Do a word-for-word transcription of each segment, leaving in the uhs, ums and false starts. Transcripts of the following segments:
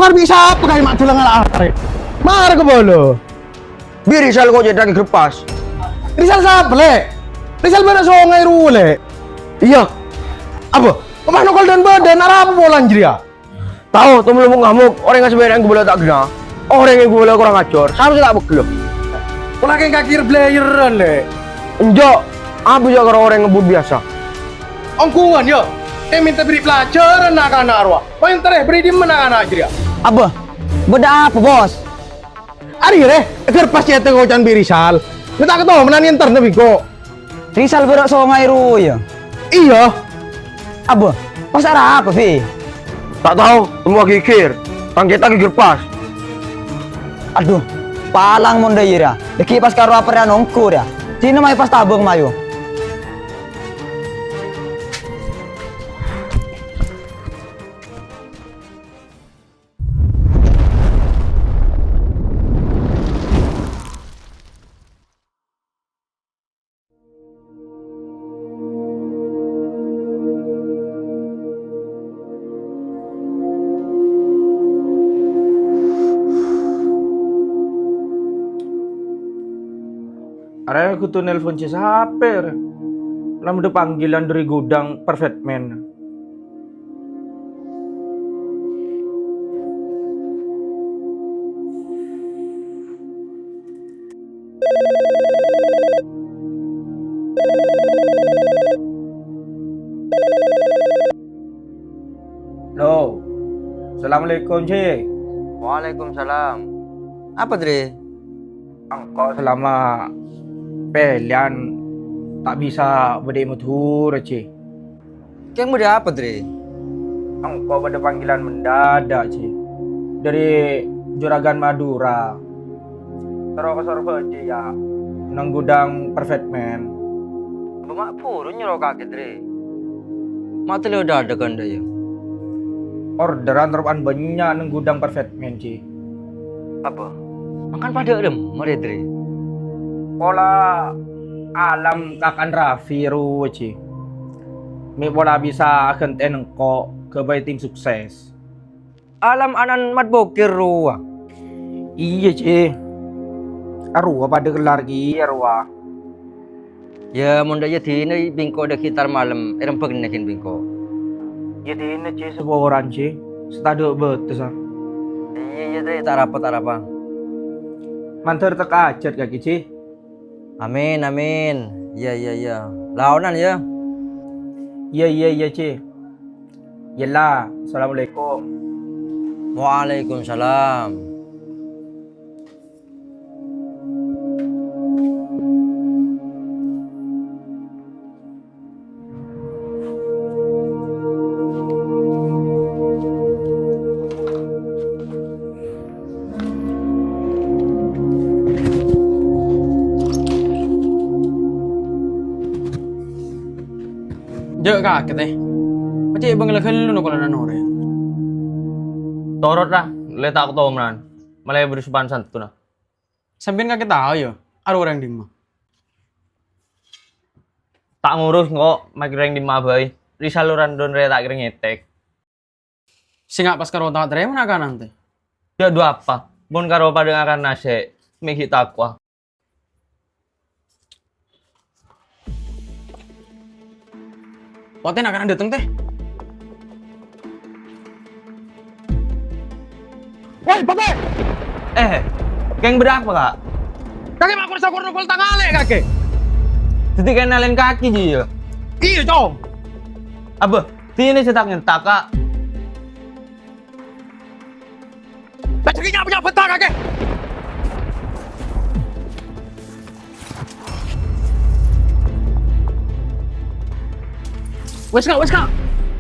Arè bi' sapa kaè ma' dâlâ ngala' arè? Mara kabâlâ. Bi' Rizal ko' cè' ta' ègrebbhâs. Rizal sapa, Lè'? Rizal bârâ' songay rowa, Lè'. Iyâ. Apa? Omah nongkol dân-bâdân, arapa polana jârèya? Tao, tom lobuk ngamuk, orèng sè bârâ' kabâlâ ta' ghenna. Orèng kabâlâ korang ajhâr, sapa sè ta' pegghel. Pola kèng kakè bâlâjârân, Lè'. Enjâ', abâ' jâ' karo orèng ngebbhut biyasa. Ongghuwân, yâ. Tè mènta bherri' pelajaran na'-kana' rowa. Poèntarè bherri' dimma na'-kana' jârèya? Abâ, bâdâ apa, Bos? Arèya, rè, ègrebbhâs cè' ta' koca'na bi' Rizal. Mè' ta' katomanan èntarna bi' engko'. Rizal bârâ' songay rowa, yâ? Iyâ. Abâ, pas arapa, Fi? Ta' tao, temmo ghighir. Tang cè' ta' ègrebbhâs. Adhu, palang mon dâ' iyâ, ra. Dhâggi' pas karo aparèyan ongghu, ra. Dinah mayu pas tabâng mayu. Arè kodhu nelpon sè sapè, arè? Namdhâ panggilan dâri gudhâng Perfect Man. Halo. Assalamualaikum, Ji. Waalaikumsalam. Apa, Dre? Engko' selama pèlèyan ta' bisa bâdâ è Madhurâ, Ji. Kèng bâdâ apa, Dre? Engko' bâdâ panggilan mendadak, Ji. Dâri Juragan Madhurâ. Terro ka Sorbhâjâ, yâ. Neng gudhâng Perfect Man. Bâ ma' buru nyoro kakè, Dre. Ma' tellè dâdâ kandhâ, yâ. Orderan rowa bânnya' neng gudhâng Perfect Man, Ji. Apa? Mangkana padâ remma, Dre? Pola Alam kaka'an Raffi rowa, Ji. Mè' pola bisa aghântè'è engko' ghâbây tim sukses. Alam ana'na Mat Bokir rowa. Iyâ, Ji. Arowa padâ kellar kèya rowa. Yâ, mon dâ' iyâ dinah bi' engko' dâggi' tar malem, èrembhâghâna ghi' bi' engko'. Iyâ dinah, Ji, saporana, Ji. Sè tadâ' bâtessa. Iyâ, iyâ, Dre, ta' arapa, ta' arapa. Mandhâr tekka hajat kakè, Ji. Amin, amin. Iyâ, iyâ, iyâ. Laonan, yâ. Iyâ, iyâ, iyâ, Ji. Iyâ la, assalamualaikum. Waalaikumsalam. Jhâ' kakè, tè. Pacè' bângla ghâllu no kolana norè. Torot, ra, lè ta' katomanan. Malè bâri' sopan santona. Sampèyan kakè tao, yâ, arowa orèng dimma? Ta' ngurus engko', makè orèng dimma bhâi. Rizal orèng don rè ta' kèra ngètèk. Sènga' pas karo ta' tarèma na'-kana' tè. Yâ, dhu apa? Mon karo padâ ngakan nasè', mè' ghi' takowa. Patè na'-kana' dâteng, tè. Woi, Patè! Eh, kèng bâdâ apa, Ka'? Kakè ma' kor-sokor nongkol tang alè', kakè? Dhâddhi kennalen kakè, Ji, yâ? Iyâ, Cong. Abâ, dinah sè ta' ngentak, Ka'. Laju ki nyapu-nyapu ta, kakè. Wes, Ka', wes, Ka'.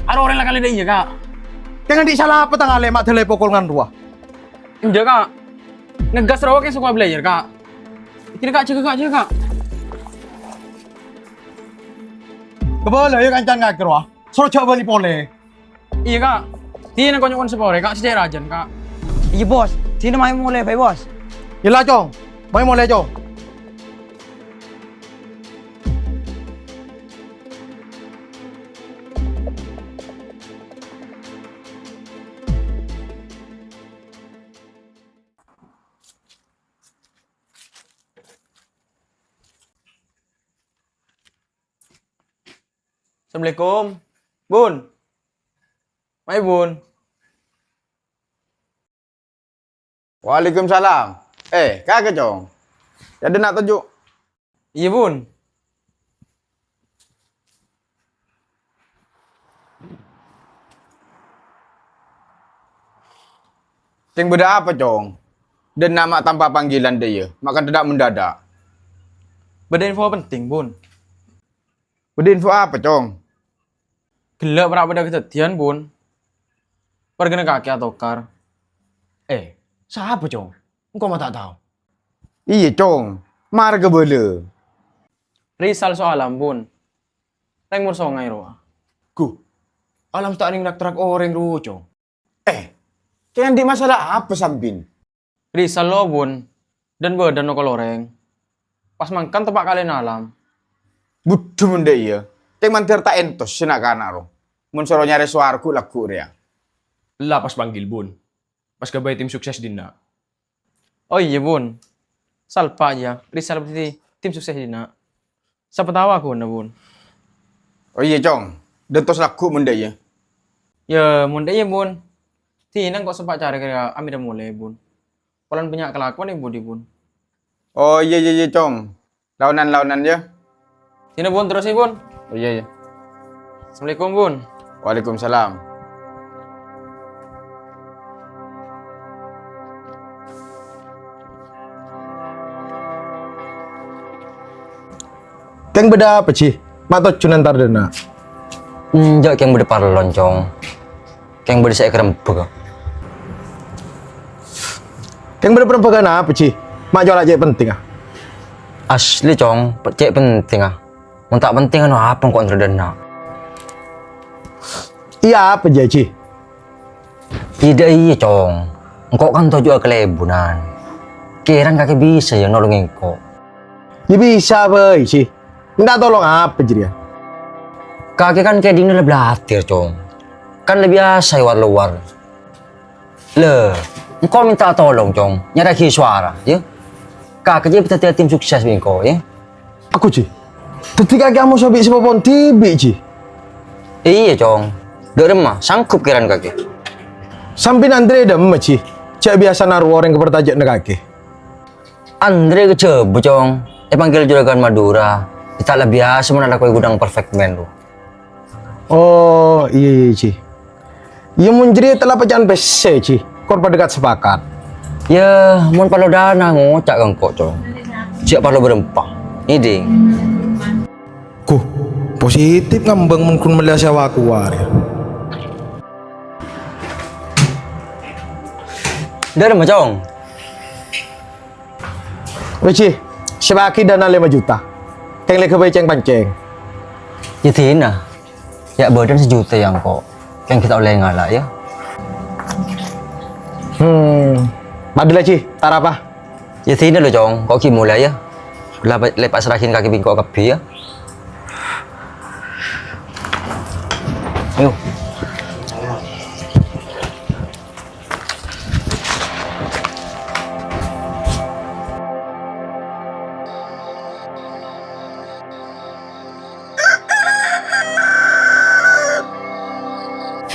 Aro orèng la kalèna iyâ, Ka'. Kèng andi' sala apa tang alè' ma' dâlâi pokol ngan rowa? Enjâ', Ka'. Ngegas rowa kèng soko belajar, Ka'. Kèng, Ka', jâgâ, Ka', jâgâ, Ka'. Kabâlâ yâ kancana kakè rowa. Soro jhâ' bâli polè. Iyâ, Ka'. Dinah ko' nyo'on saporè, Ka', sè cè' rajâna, Ka'. Iyâ, Bos. Dinah mayu molè bhâi, Bos. Iyâ la, Cong. Mayu molè, Cong. Assalamualaikum. Bun. Mai, Bun. Waalaikumsalam. Eh, kakè, Cong. Yâ, dâ' enna' toju'. Iyâ, Bun. Sèng bâdâ apa, Cong? Dâ' enna' ma' tanpa panggilan dâ' iyâ, ma' kan dâ' mendadak. Bâdâ info penting, Bun. Bâdâ info apa, Cong? Ghellâ' para' bâdâ kadhâddhiyân, Bun. Wargana kakè atokar. Eh, sapa, Cong? Engko' ma' ta' tao. Iyâ, Cong. Mara kabâlâ. Rizal so Alam, Bun. Rèng mor songay rowa. Gu. Alam ta' nèng nak-terak orèng rowa, Cong. Eh, kè andi' masalah apa sambin? Rizal lo, Bun. Dân bâdâna kol orèng. Pas mangkèn teppa' kalèna Alam. Budhu mon dâ' iyâ. Tèng mandhâr ta' entos sè na'-kana' ro. Mon soro nyarè sowarghâ lagghu' rèya. Ella pas panggil, Bun. Pas ghâbây tim sukses dinna'. Oh iyâ, Bun. Salpa, yâ. Rizal bâdâ tim sukses dinna'. Sapa tao aghuna, Bun? Oh iyâ, Cong. Dâ' entos lagghu' mon dâ' iyâ. Yâ, mon dâ' iyâ, Bun. Dinna' engko' sempa' carè ka Amir molè, Bun. Polana bânnya' kalakowan è budi, Bun. Oh iyâ, iyâ, iyâ, Cong. Laonan-laonan, yâ. Dinna', Bun, terros, yâ, Bun. Oh iyâ, iyâ. Assalamualaikum, Bun. Waalaikumsalam. Kèng bâdâ apa, Ji? Ma' tojjhuna entar dâ' enna'? Enjâ', kèng bâdâ parlo, Cong. Kèng bâdâ sè èkarembhâghâ. Kèng bâdâ parembhâghân apa, Ji? Ma' cola' cè' pentingnga. Asli, Cong, pe-, cè' pentingnga. Mon ta' penting, anu apa engko' entar dâ' enna'? Iyâ, apa jâ, Ji? Iyâ, iyâ, Cong. Engko' kan toju'â kalèbunan. Kèran kakè bisa, yâ, nolongè engko'? Yâ, bisa bhâi, Ji. Mènta tolong apa jârèya? Kakè kan kèdingnga la bâlâtèr, Cong. Kan la biyasa è war-lowar. Lè, engko' mènta tolong, Cong. Nyarèaghi sowara, yâ. Kakè jiyâ dhâddhiyâ tim sukses bi' engko', yâ. Aku, Ji. Dhâddhi kakè amoso bi' sè popon dhibi', Ji. Iyâ, Cong. Dâ' remma, sanggup kèran kakè. Sampèyan Andre dâ' remma, Ji. Jâ' biyasana rowa orèng kaparcajâ'ânna kakè. Andre kajhâbhâ, Cong. Èpanggil juragan Madura. Ta' la biyasa mon alako è ghudhâng Perfect Man, ro. Oh, iyâ, iyâ, Ji. Iyâ, mon jârèya ta' la pèca'an pèssè, Ji. Kor padâ kat-sapakat. Yâ, mon parlo dâna ngoca' ka engko', Cong. Jâ' parlo bârâmpa. Ngèdhing. Gu, positif ngambâng mon ghun mellèya sèwa kowar, yâ. Dâ' remma, Cong? Wè, Ji, sèpaaghi dâna lèma juta. Kèng lè ghâbây cèng-pancèng. Yâ, dinah. Yâ, bâdân sajuta yâ engko'. Kèng ghi' ta' ollè ngala', yâ. Hmm. Padâ la, Ji, tarapa? Yâ, dinah lo, Cong. Engko' ghi' molè, yâ. La, lè pasraghi kakè bi' engko' kabbhi, yâ. Ayo.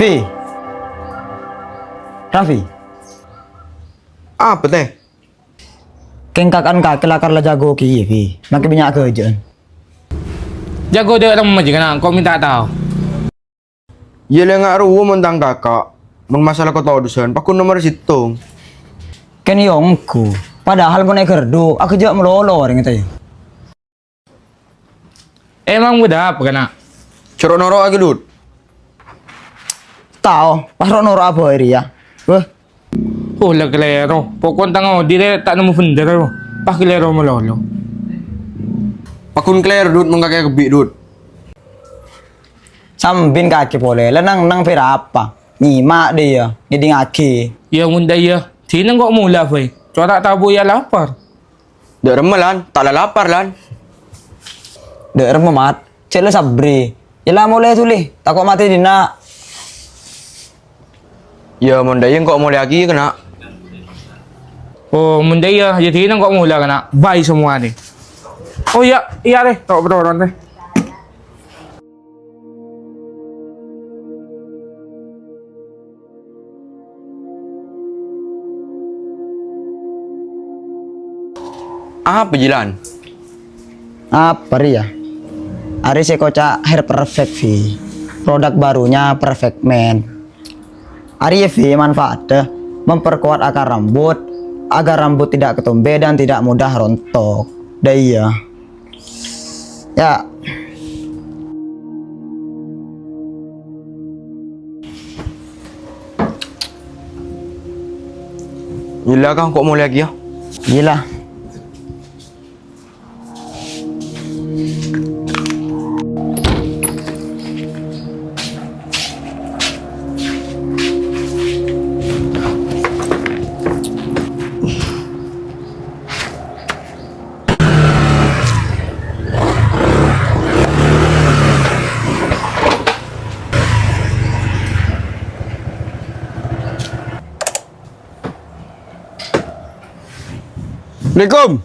Fi. Raffi. Apa, Tè? Kèng kaka'an kakè lakar la jâgâ kèya, Fi. Makè bânnya' ghâjâ'ân. Jâgâ dâ' remma jiyâ kana', engko' mènta tao. Iyâ, lènga' rowa mon tang kaka'. Mon masalah katodusan, pagghun nomor sèttong. Kèng iyâ ongghu. Padahal mon è ghârdhu, aghâjâ' malolo orèng tè. Emang bâdâ apa, kana'? Jhâ' ro'-noro'aghi, Dut. Tao, pas ro'-noro'a bhâi rèya. Wah. Oh, la kalèro. Pokon tang odi' rè ta' nemmo bhendher, ro. Pas kalèro malolo. Pagghun kalèro, Dut, mon kakè kabbhi, Dut. Sampèyan kakè polè, la nang-nang pèra apa? Nyèma' dâ' iyâ, ngèdingngaghi. Yâ, mon dâ' iyâ, dinah engko' molè bhâi. Cora' tabu yâ lapar. Dâ' remma, Lan, ta' la lapar, Lan. Dâ' remma, Mat. Cè' la sabbhâri. Yâ la molè dhuli, tako' matè dinna'. Yâ, mon dâ' iyâ engko' molèyaghi, kana'. Oh, mon dâ' iyâ, yâ dinah engko' molè, kana'. Bhâi samowanè. Oh, iyâ, iyâ, rè. Tako' patoron, rè. Apa, Jilan? Apa rèya? Arèya sè koca' Hair Perfect, Vi. Produk barunya Perfect Man. Arèya, Vi, manfaatnya memperkuat akar rambut agar rambut tidak ketombe dan tidak mudah rontok. Dah iya. Ya. Gila kah kok mulai lagi ya? Gila. Assalamualaikum.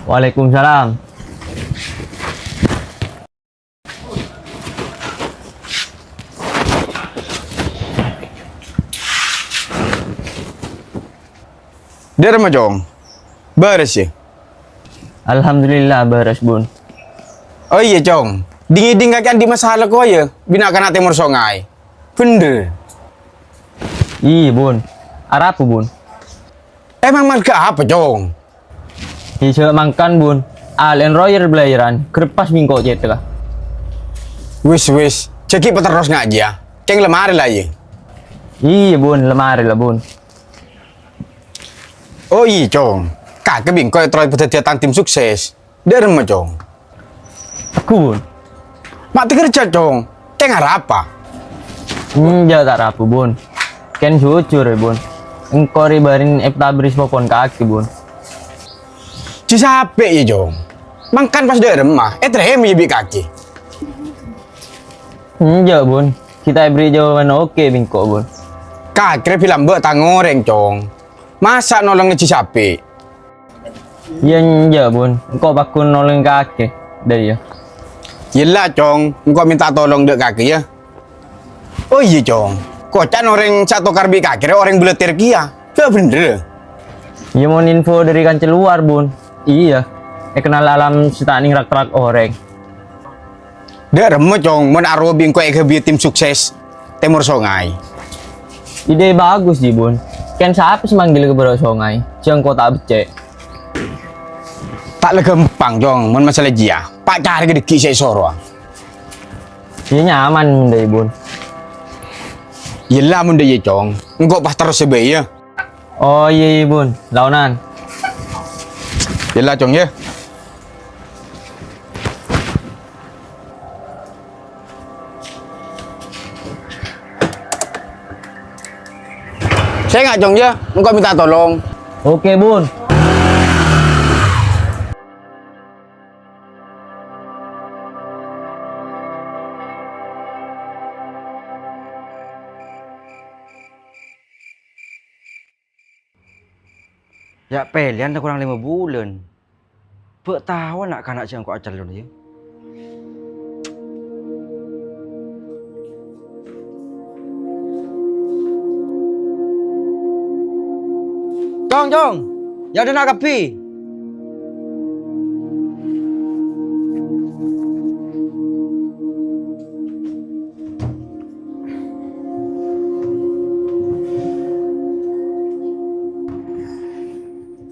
Waalaikumsalam. Dâ'remma, Cong? Bârâs, yâ? Alhamdulillah, bârâs, Bun. Oh iyâ, Cong. Ding-ngèding kakè andi' masalah koya, bân na'-kana' Tèmor Songay. Bhendher. Iyâ, Bun. Arapa, Bun? Emang marghâ apa, Cong? Iyâ, jhâ' mangkana, Bun. Alè'en royer-belayeran, ghârâmpas bi' engko' cèthagghâ. Wis, wis. Jhâ' ghi' paterros ngajhiyâ. Kèng la marè la, yâ? Iyâ, Bun. La marè la, Bun. Oh iyâ, Cong. Kakè bi' engko' èterros padhâddhiyâ tan tim sukses. Dâ'remma, Cong? Aku, Bun. Ma' tèkèrjhâ, Cong. Kèng arapa? Enjâ' ta' rabu, Bun. Kèng jujur, yâ, Bun. Engko' rè bâri' èpatabris popon kakè, Bun. Jhâ' sapè, yâ, Cong. Mangkana pas dâ'remma, ètarèma, yâ, bi' kakè? Enjâ', Bun. Ghi' ta' èberri' jhâwâbhân oke bi' engko', Bun. Kakè rè bilâ bâ' tang orèng, Cong. Masa' nolongnga jhâ' sapè? Iyâ, enjâ', Bun. Engko' pagghun nolongè kakè. Dâ' iyâ. Iyâ la, Cong. Engko' mènta tolong dâ' kakè, yâ. Oh iyâ, Cong. Koca'na orèng sè atokar bi' kakè rè orèng Bâlâtèr kèya. Ghâ' bhendher. Iyâ, mon info dâri kanca lowar, Bun. Iyâ. Èkennal alam sè ta' nèng rak-terrak orèng. Dâ'remma, Cong, mon arowa bi' engko' èghâbiyâ tim sukses Tèmor Songay? Ide bagus, jhi, Bun. Kèng sapa sè manggil ka bârâ' Songay? Jhâ' engko' ta' beccè'. Ta' la ghâmpang, Cong, mon masalah jiyâ. Pacarè ka dhâggi' sè èsorowa. Iyâ nyaman mon dâ' iyâ, Bun. Iyâ la mon dâ' iyâ, Cong. Engko' pas terros bhâi, yâ. Oh, iyâ, iyâ, Bun. Laonan. Iyâ la, Cong, yâ. Sènga', Cong, yâ. Engko' mènta tolong. Oke, Bun. Yâ, pèlèyan la korang lèma bulân. Bâ' taowa na'-kana' sè engko' acalon, yâ. Cong, Cong! Yâ, dâ' na' kabbhi!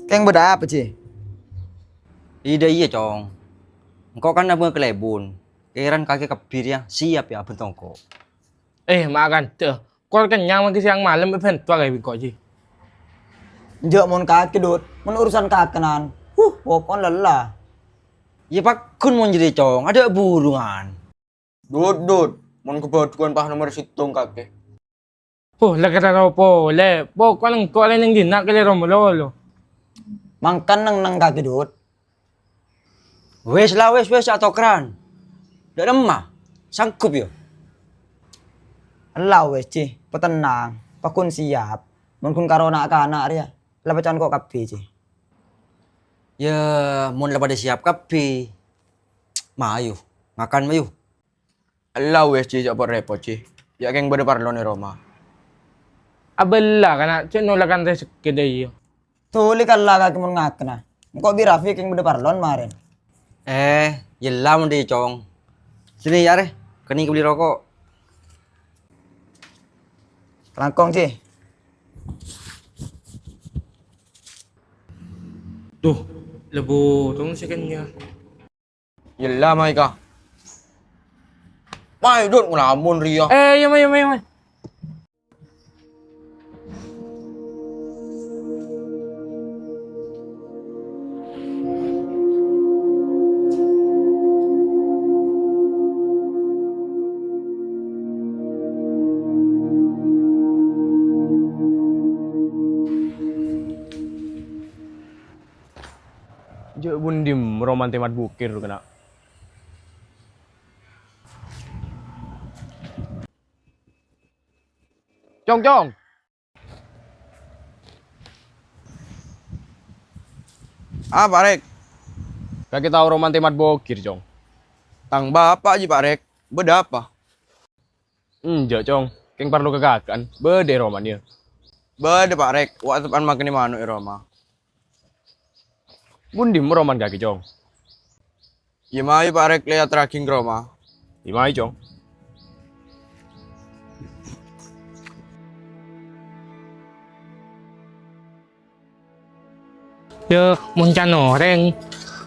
Kèng bâdâ apa, Ji? Ida iyâ, Cong. Engko' kan abângnga kalèbun. Kèran kakè kabbhi rèya siap yâ abhânto engko'. Eh, ma' kantha. Kor kennyang maghi sèyang malem èbhânto kakè bi' engko', Ji. Enjâ' mon kakè, Dut. Mon urusan kakennan, huh, poko'en lella. Yâ paggun mon jârèya, Cong. Adâ' burungan. Dut, Dut, mon kabâdhuwân pas nomer sèttong kakè. Huh, la kataro polè. Poko'en engko' la neng dinna' kalèro malolo. Mangkana neng-enneng kakè, Dut. Wis la, wis, wis, atokran. Dâ' remma? Sanggup, yâ? Ella wis, Ji, patennang. Paggun siap. Mon ghun karo na'-kana' rèya, la paca'an ko' kabbhi, Ji. Yâ, mon la padâ siap kabbhi. Mayu, ngakan mayu. Ella wis, Ji, jhâ' pot-rèpot, Ji. Yâ kèng bâdâ parlona è roma. Abâlla, kana', jhâ' nolakan rejekkè dâ' iyâ. Tolè kalla kakè mon ngakenna. Engko' bi' Raffi kèng bâdâ parlon marèn. Eh, yella mon dhi', Cong. Sini, yâ, rè. Kènè' kabelli roko'. Langkong, Ci. Duh, lebur dong sè kènè'. Yella, Mai, Ka. Mai, Dut, ngalamun rèya. Eh, iyâ, Mai, iyâ, Mai, Mai. Jâ' bun dimma roman tèmat bokir, kèna'. Cong, Cong. Apa, Rek? Kakè tao roman tèmat bokir, Cong? Tang bapa' jiyâ, Pak Rek. Bâdâ apa? Enjâ', Cong. Kèng parlo ka kaka'an. Bâdâ è romana, yâ? Bâdâ, Pak Rek. Wa' teppa'na makanè mano' è roma. Bun dimma roman kakè, Cong? Yâ, mayu, Pak Rek, lèyat raging ka roma. Yâ, mayu, Cong. Yâ, mon can orèng,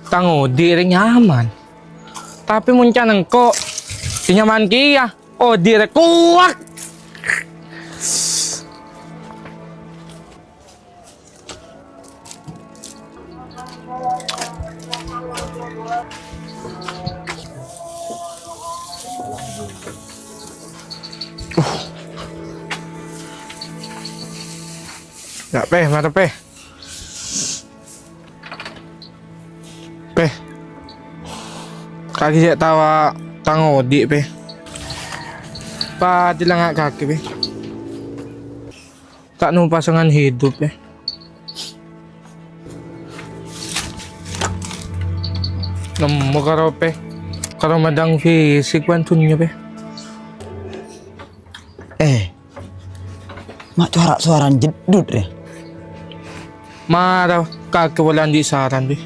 tang odi' rè nyaman. Tapè mon can engko', sè nyaman kèya, odi' rè kowat. Yâ, Pè, mara, Pè. Pè. Kakè cè' tao tang odi', Pè. Padâ la nga' kakè, Pè. Ta' nèng pasangan hidup, Pè. Nemmo karo, Pè. Karo madâng fisik bân dhunnya, Pè. Eh, ma' sowara-sowarana jeddhut, rè. Mara, kakè polè andi' saran, Pè.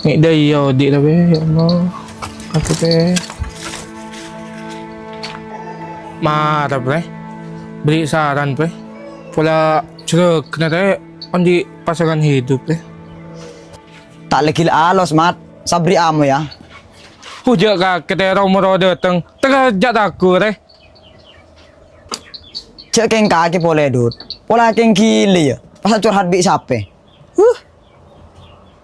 Mè' dâ' iyâ odi' la, Pè, ya Allah. Kakè, Pè. Mara, Pè. Bâri' saran, Pè. Polè jhârâghânna, Pè, andi' pasangan hidup, Pè. Ta' laghi la alos, Mat. Sabrè amo, yâ. Hujâ' kakè tèro moro dâteng, tèkajâ' tako', rè. Jhâ' kèng kakè polè, Dut. Pola kèng ghilè, yâ. Pas acurhat bi' sapè. Huh.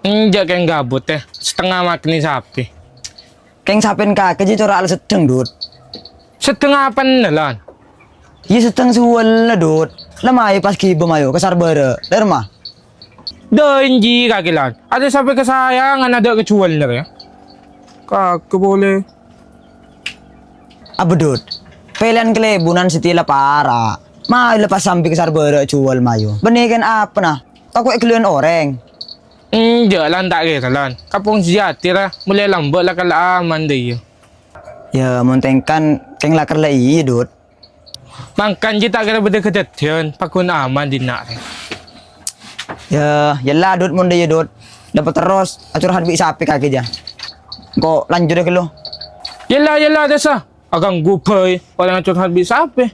Enjâ' kèng gabut, è. Satengnga makanè sapè. Kèng sapèna kakè jiyâ cora' la seddheng, Dut. Seddheng apana, Lan? Iyâ, seddheng sowarana, Dut. La mayu pas ghibâ mayu ka sarbârâ'. Lèr ma? Dâ' enjâ' kakè, Lan. Arèya sapè kasayangan adâ' kajuwâl, nèr, yâ. Kakè polè. Abâ, Dut. Pèlèyan kalèbunan satèya la para'. Mayu la pas sambi ka sarbârâ' juwâl mayu. Bânnè kèng apana? Tako' èghâlluwân orèng. Enjâ', Lan, ta' kèra, Lan. Kampong Sejati, ra. Molaè lambâ' la kala aman, dâ' iyâ. Yâ, mon tèngkan, kèng lakar la iyâ, Dut. Mangkana jiyâ ta' kèra bâdâ kadhâddhiyân, pagghun aman dinna', rè. Yâ, yella, Dut, mon dâ' iyâ, Dut. Dâpa' terros, acurhat bi' sapè kakè jiyâ. Engko' lanjut, yâ, ghâllu. Yella, yella, dâsa. Aghânggu bhâi, orèng acurhat bi' sapè.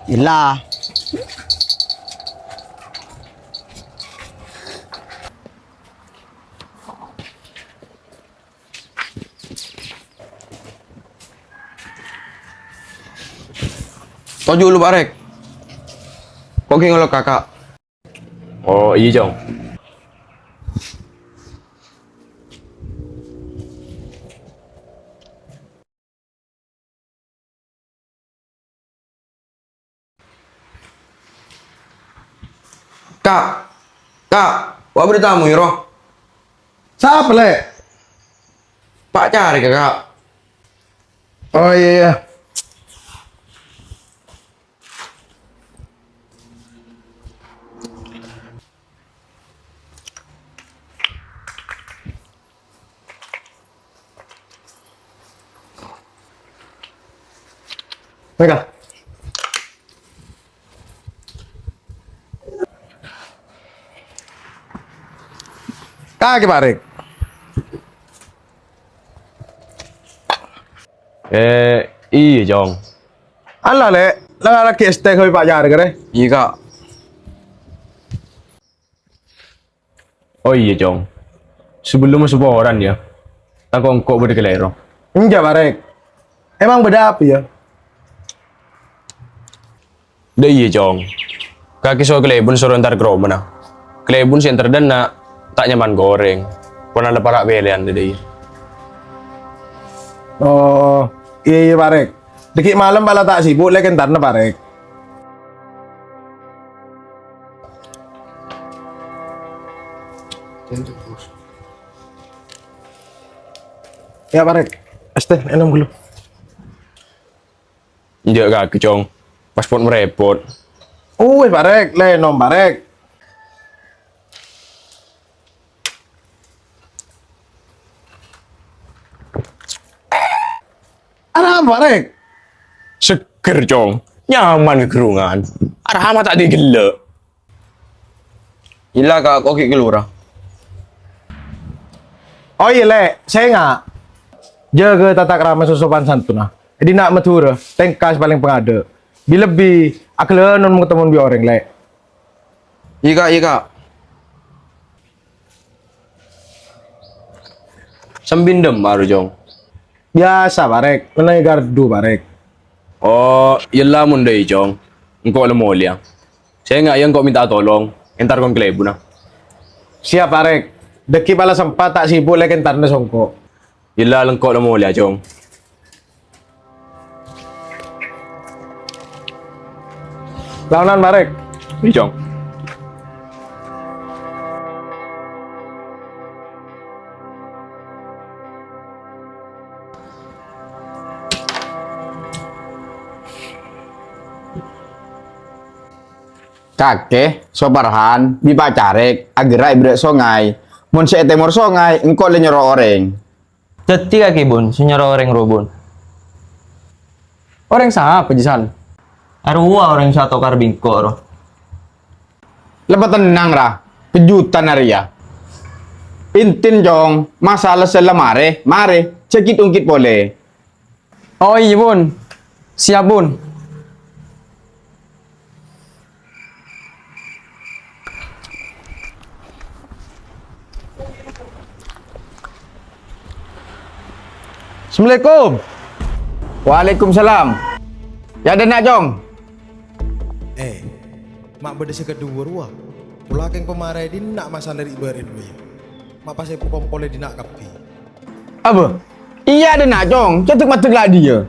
Yella. Toju' lu, Pak Rek. Kogi ngolok kakak. Oh, iya, Cong. Kak, Kak, wa' bâdâ tamoy, ro. Sapa, Lè'? Pak Carèk, Kak. Oh, iya, iya. Mereka. Kakè, Parèk. Eh, iyâ, Cong. Ala, Lè', la laghi' es teh kopi pa' jârâ kèrè. Iyâ, Ka'. Oh iyâ, Cong. Sabellunna saporana, yâ. Tako' engko' bâdâ kalèro. Enjâ', Parèk. Emang bâdâ apa, yâ? Dâ' iyâ, Cong. Kakè so kalèbun soro entar ka romana. Kalèbun sè entar dâ' enna' ta' nyaman orèng. Polana la para' pèlèyan dâ' iyâ. Oh, iyâ, iyâ, Parèk. Dâgghi' malem pala ta' sibuk, Lè', kèntarna, Parèk. Yâ, Parèk. Es teh, ènom ghâllu. Enjâ' kakè, Cong. Paspor marèpot. Uwis, Parèk. Lè' ènom, Parèk. Arapa, Parèk? Seger, Cong. Nyaman ghârungan. Arapa ta' dâgghi' ghellâ'. Ella, Ka', ko' ghi' kalowara. Oh iyâ, Lè', sènga'. Jâgâ tata krama sosopan santona. È dinna' Madhurâ, tèngka sè palèng pangadâ'. Bi-lebbi, aghâlânon mon-ketemon bi' orèng, Lè'. Iyâ, Ka', iyâ, Ka'. Sambindhem, Arujong. Biyasa, Parèk. Mennangè gardu, Parèk. Oh, yella mon dâi, Cong. Engko' la molèya. Sènga' yâ engko' mènta tolong, entar kon kalèbunna. Siap, Parèk. Dâgghi' pala sempat ta' sibuk lè' kèntarna songko'. Yella engko' la molèya, Cong. Laonan, Parèk. Wi, Cong. Kakè, Soparhan, bi' Pa' Carèk, aghârâ' è bârâ' songay. Mon sè è tèmor songay, engko' lè nyoro orèng. Dâddhi kakè, Bun, sè nyoro orèng rowa, Bun. Orèng sapa, Jisan? Arowa orèng sè atokar bi' engko' rowa. La patennang, ra. Kejutan arèya. Intin, Cong, masalah sè la marè, marè, jhâ' kit-ongkit polè. Oh, iyâ, Bun. Siap, Bun. Assalamualaikum. Waalaikumsalam. Yâ, dâ' enna', Cong. Eh, ma' bâdâ sè kaduwâ rowa. Pola kèng pamarè dinna' masalah ri' bâri' rowa, yâ. Ma' pas èpakompolè dinna' kabbhi. Apa? Iyâ, dâ' enna', Cong. Cè' dâk-maddâk la' dhiyâ.